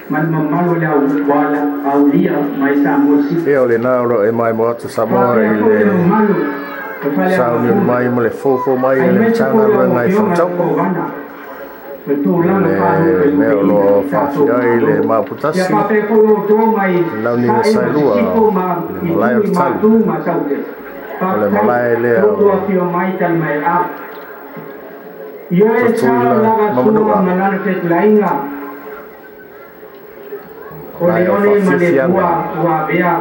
Ma le mamalu o le aulia mai Samoa City. Ia o lena o lo o e maimoa atu Samoa Faapea i foi le le mamalu o sauniuni Faleagafulu mai ma le fofo mai a le aemaise foi lau Matagaluega i Afioga i le Fagatogo Kovana, le i tulaga le mea o faalupelupeina lo le o tatou faafia ai le Malo. Ia maoputasi faapea foi outou mai le launiga Sae ma saelua Sisifo ma le malae o Itu le i Talu. Matu ma Saute. O le Faafetai malae lea lo outou o afio mai talamaeao. Ioe sa Tutuila laga ma sua Manua, ma lana fetalaiga o malae o Leone ma le Faafiafiaga. Pua ua avea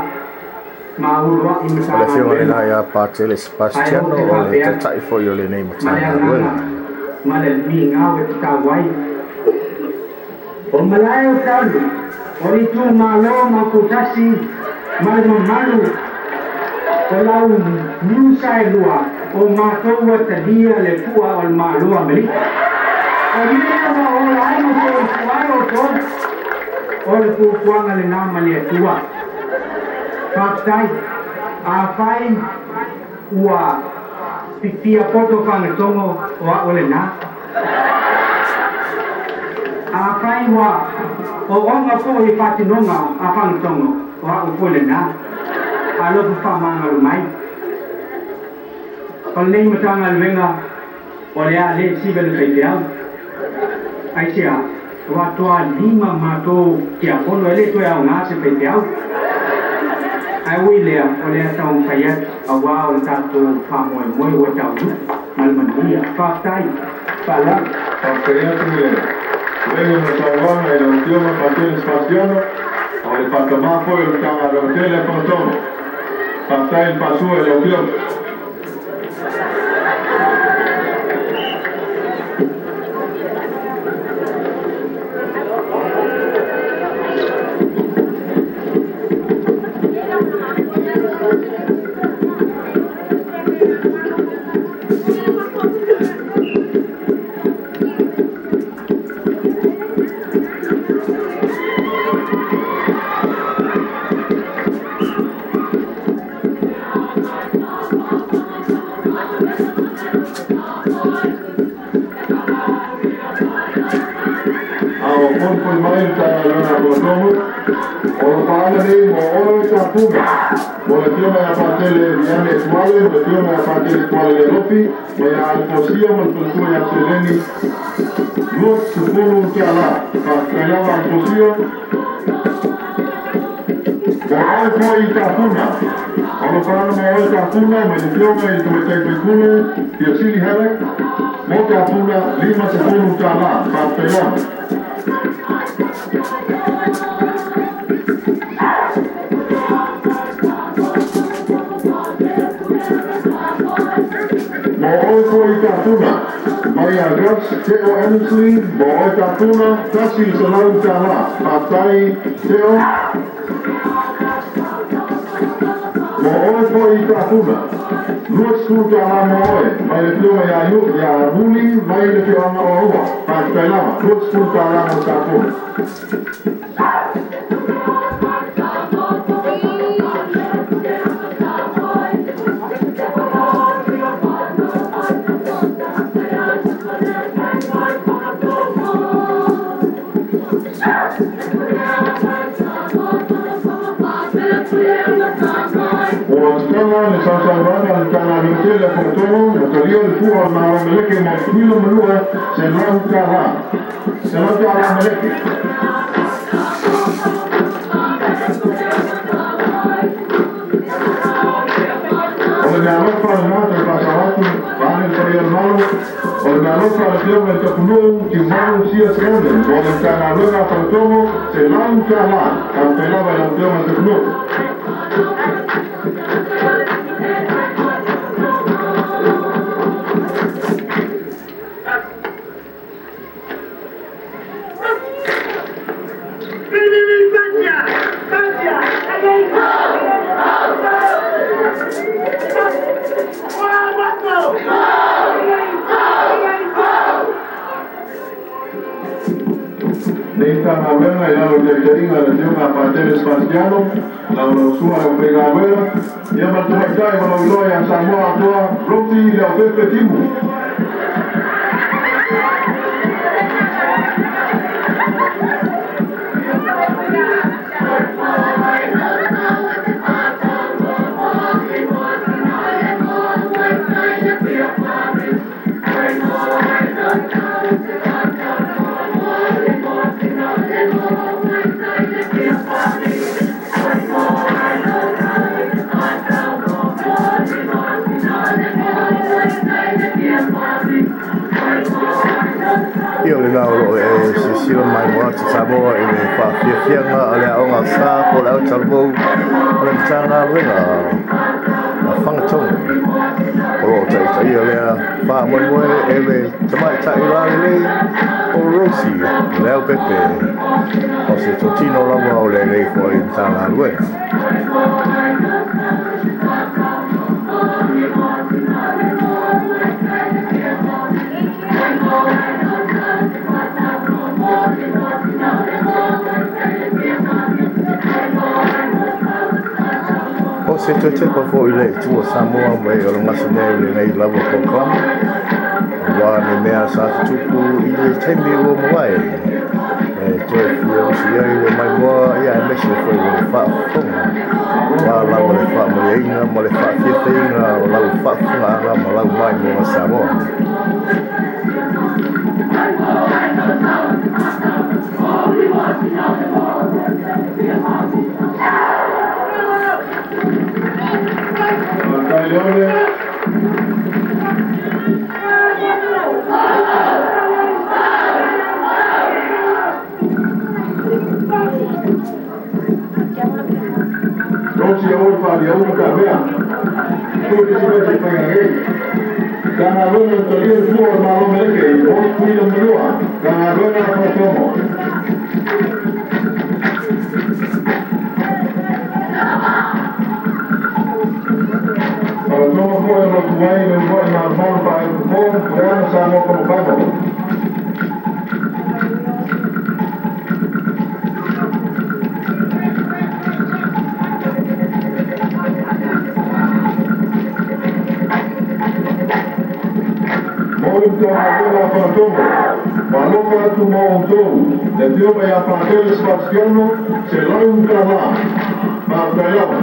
ma uluai O le afioga Matagaluega, lena ia Patele ae ou Sebastiano te o le faapea atu taitai foi o lenei ma le agaga Matagaluega. ma le migao e tatau ai. O malae o talu, o le itumalo ma Putasi ma le mamalu o lau niusa e lua, o matou ua talia le fua o le Malo Amerika. O mea ua ola ai ma soifua ai outou, o le fuafuaga lenā ma le Atua. Faafetai, afai ua pipia poto fagatogo o a'u lenā. Afai ua ooga fo'i faatinoga a fagatogo o a'u foi lenā. Alofa faamagalo mai. O lenei Matagaluega o le a lē siva le faifeau. Aisea? Ua toa lima matou tiakono e lē toe aogā se faifeau. Ae ui lea o le a taumafai atu auā o le tatou faamoemoe ua taunuu ma le manuia. Faafetai faaaloalo. Faafetai atu i le tuleiga ma le saunoaga i lau Afioga Patele Sebastiano, o le faatamā foi o le Matagaluega tele a Fagatogo. Faafetai le faasua i lau Afioga. A o folifoli mai le Matagaluega a Fagatogo, o lo paaaga nei mo oe Tafuna, mo le afioga ia Patele Viane Etuale, mo le afioga ia Patele Etuale Lealofi, ma ia Alefosia ma le faletua ia Seleni, $20. Faafetai lava Alefosia. Mo oe foi Tafuna, o lo paaaga mo oe Tafuna mai le afioga i le tamaitai faipule Fiasili Halleck, mo Tafuna $50. Faafetai lava. Mo oe foi Tafuna, mai a Gus Teo Annesley, mo oe Tafuna, $100. Faafetai Teo. Mo oe foi Tafuna, $20 mo oe, mai le afioga ia ia Muli, mai le afioaga o Aua. Faafetai lava, $20 mo Tafuna. Ua tatala le sausaunoaga a le Matagaluega tele a Fagatogo, ua talia le fua o le Malo Meleke mo Tutuila ma Manua, $100. $100 Meleke. O le mea alofa lenā toe faasao atu vaeane le paia o le malu, o le mea alofa a le afioga i le Tapunuu Tiumalu Sia Seone mo le Matagaluega a Fagatogo, $100. Faafetai lava i lau afioga i le Tapunuu. Nei Matagaluega i lalo o le taitaiga a le afioga a Patele Sebastiano, lau sua le aufaigaluega, ia ma le tamaitai ma lauiloa ia Samoa atoa, Roti Leaupepe Timu. Fatu Samoa i le faafiafiaga o le aoga sa po o le autalavou o le Matagaluega a Fagatonu. O loo taitaia lea faamoemoe e le tamaitai lalelei o Rosi Leaupepe, o se totino lava o lenei foi Matagaluega. O se toe tepa foi le itu o Samoa mai o le gasa nei lenei lava polokalame, ua ni mea sa tutupu i le taimi ua mavae e toe fia usi ai le maimoa ia aemaise foi le faafofoga ua lava le faamaliaina ma le faafiafiaina o lau faafofogaaga ma lau maimoa Samoa. Rosi oi faaliauga tavea tuutisivesi faigagei Tagaluega o talia le fua o le Malo Meleke i Ospuia Malua Tagaluega a Fa'atogo. Fa'atogo foi o lotu ai le ulua'i malumalu fa'aepupō Puleaga Samoa Fono Bible. Mo le Matagaluega a Fa'atogo Malofa atu mo outou le afioga ia Patele Sebastiano se lau talā faafetai lava.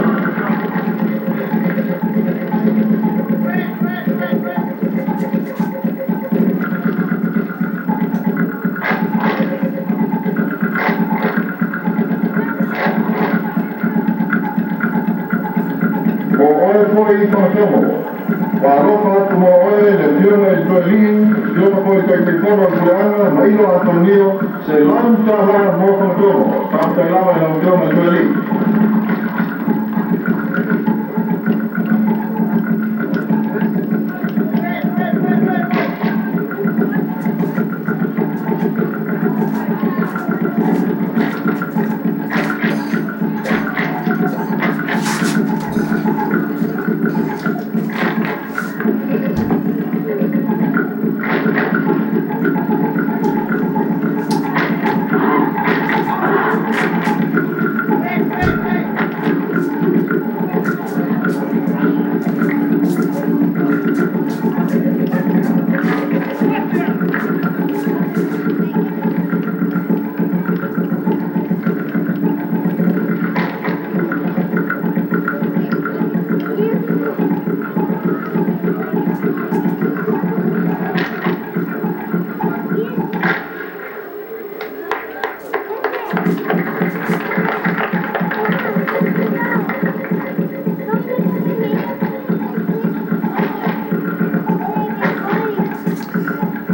Mo oe foi i Fa'atogo Malofa atu mo oe le afioga i le Toealii afioga foi i Taitaifono o le Puleaga Mailo Antonio se lau talā mo Fa'atogo faafetai lava i lau afioga i le Toealii.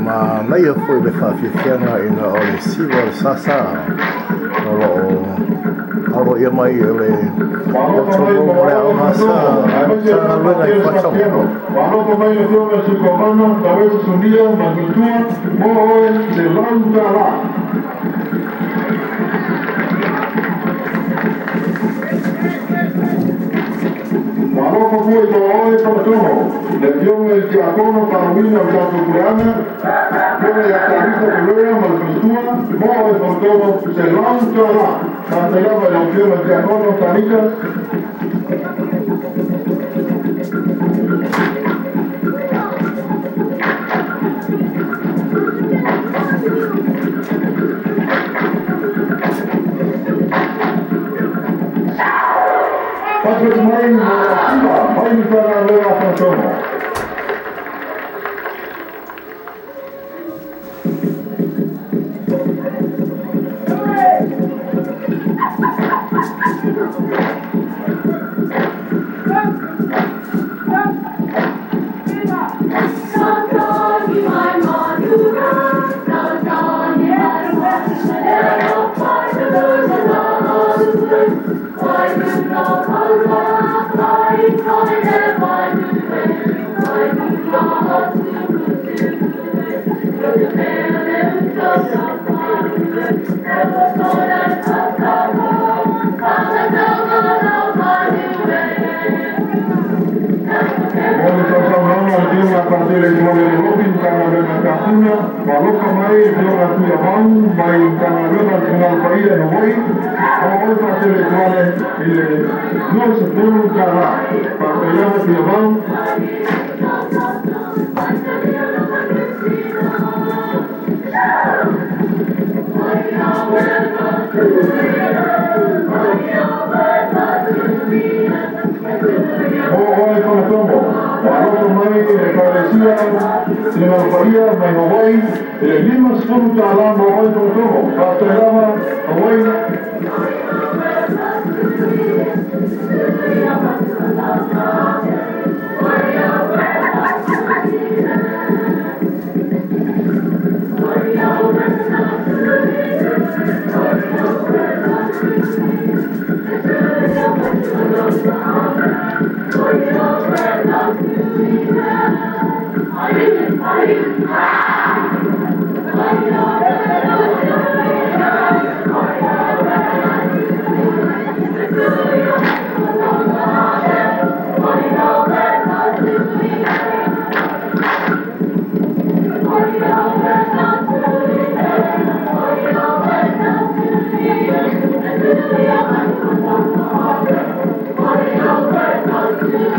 Ma naia foi le faafiafiaga ina o le siva o le sasa o loo aloaia mai e le Malofa mai autalavou mo ma le oe aoga sa Fa'atogo aemaise le Matagaluega i Patele Faatogo. Sebastiano Malofa mai le afioga i le Sui Kovana Tauese Sunia ma le Faletua mo oe se lau talā. Malofa foi mo oe Fa'atogo le afioga i le Tiakono Faauina o le tatou Puleaga afioga ia Tarisa Ferreira ma le Faletua mo oe Fa'atogo se lau talā faafetai lava i lau afioga i le Tiakono Tarisa. Patrick mai mo Akiva mai le Matagaluega a Fa'atogo. Patele Tuale Lopi, Matagaluega Tafuna, Malofa mai le Afioga Tuiavau mai Matagaluega le Finagalo Paia i Hawaii, mo oe Patele Tuale i le $20. Faafetai lava Tuiavau. Mo oe Fagatogo, alofa mai le Ekalesia Finagalo Paia mai Hawaii i le $50 mo oe Fagatogo. Faafetai lava Hawaii.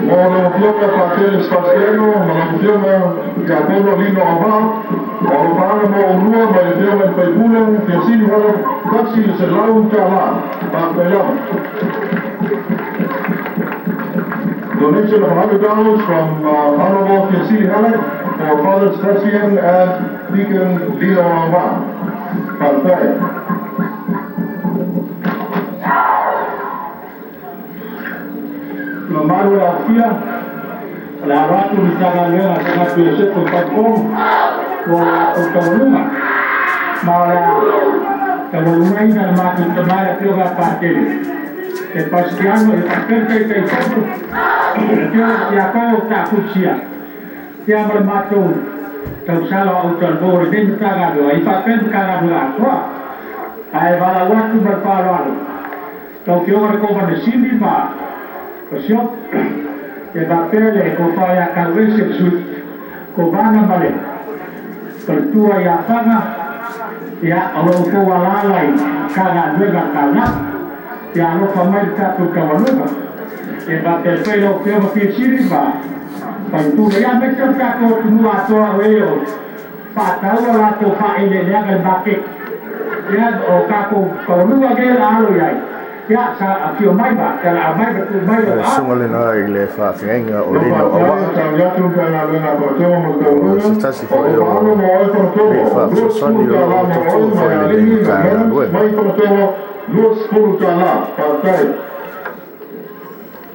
Mo lau Afioga Patele Sebastiano ma lau Afioga Tiakono Lino Auvaa, o alofaaga mo oulua mai le Afioga i le Faipule Fiasili Halleck $100. Faafetai lava. Donation of $100 from Honorable Piasili Halleck for Father Sebastian and Deacon Lino Auvaa. Faafetai. Le mamalu o le aofia, o le alo atu le Matagaluega a Tagata Iosepo i Fagatogo mo le latou taualuga. Ma o le a taualugaina le matou tamā le Afioga a Patele Sepastiano e faapea le Taitaifono le Afioga Tiakono Tafusia ia ma le matou tausala o autalavou o lenei Matagaluega i faapea le Matagaluega atoa. Ae valaau atu ma le faaaloalo lau Afioga le Kovana Sili ma Pasiop e faapea le tofa ia Tauese le Sui Kovana ma le faletua ia Faga ia o lo outou alaala i Matagaluega a le Taulaga ia alofa mai le tatou taualuga e faapea foi lau Afioga Fiasili ma faipule ia aemaise o le tatou atunuu atoa o e o faataua latou faaeleeleaga i le maketi ia o tatou taualuga nei o le a alo i ai ia sa afio mai ma talaa mai ma tuu mai lau Le aao. susuga lena i le faafeagaiga o Lino Auvaa, o se tasi foi o alii faafesoasoani o lo o tautua foi i lenei Matagaluega.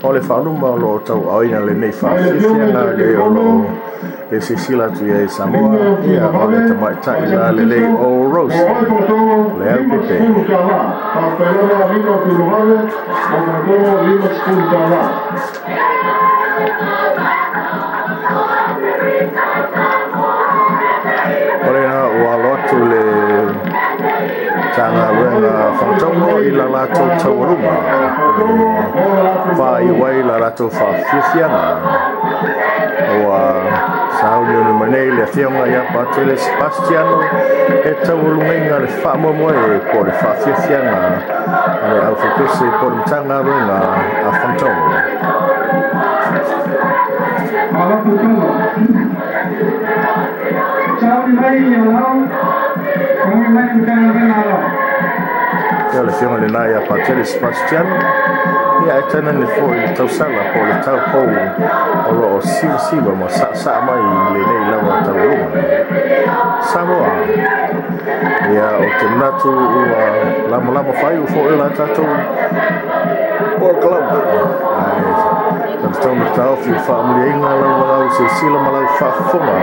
O le faaluma o lo o tauaaoina lenei faafiafiaga le o lo o e silasila atu i ai Samoa, ia o le tamaitai lalelei o Rose Leaupepe. O lena ua alo atu le Matagaluega Fagatogo i la latou taualuga e faaiu ai la latou faafiafiaga. Ua sauniuni mai nei le Afioga ia Patele Sebastiano e taualugaina le faamoemoe po o le faafiafiaga a le aufaipisinisi po o le Matagaluega a Fagatogo. Sauni mai ia lau, sauni mai le Matagaluega a lau. Ia le Afioga lena ia Patele Sebastiano, ia e tainane foi le tausala po o le taupou o lo o sivasiva ma saasaa mai i lenei lava taualuga. Samoa, ia o te manatu ua lamalama faaiu foi la tatou polokalame. Ae tatau na taofi o faamuliaina lau lau silasila ma lau faafofoga,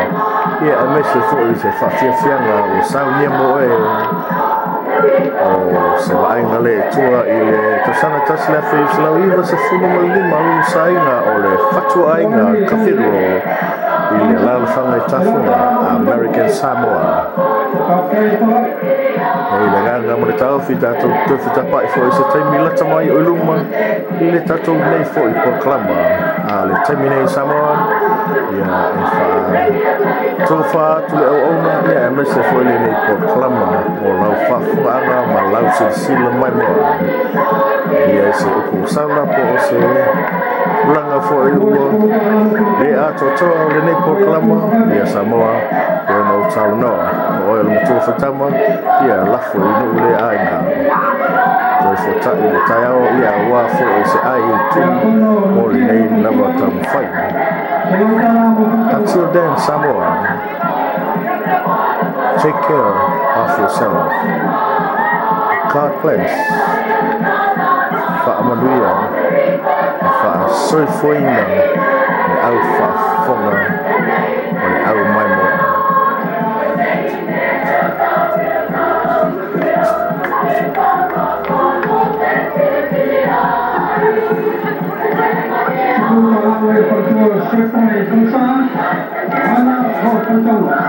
ia aemaise foi se faafiafiaga ua saunia mo oe o se vaaiga le tua i le tausaga 1995 lulusaina o le Fatuaiga Cathedral i le alaalafaga i Tafoga American Samoa. E i le agaga ma le taofi tatou toe fetapa'i foi i se taimi lata mai o i luma i le tatou nei foi polokalama A o le taimi nei Samoa, ia e faatofa atu le auauna, ia aemaise foi lenei polokalama mo lau faafofogaaga ma lau silasila maimoa. Ia se upu sauna po o se tulaga foi ua le atoatoa o lenei polokalama, ia Samoa, e ona ou talanoa o oe o le matua faitama, ia lafo i nuu le aiga. Toe fota'i le taeao, ia aua foi se ai i tu mo lenei lava taumafai. Until then, Samoa, take care of yourself. God bless. Faamanuia, faasoifuaina le au faafofoga o le au maimoa. E faletua Sefa e tausaga, ana o faitaga.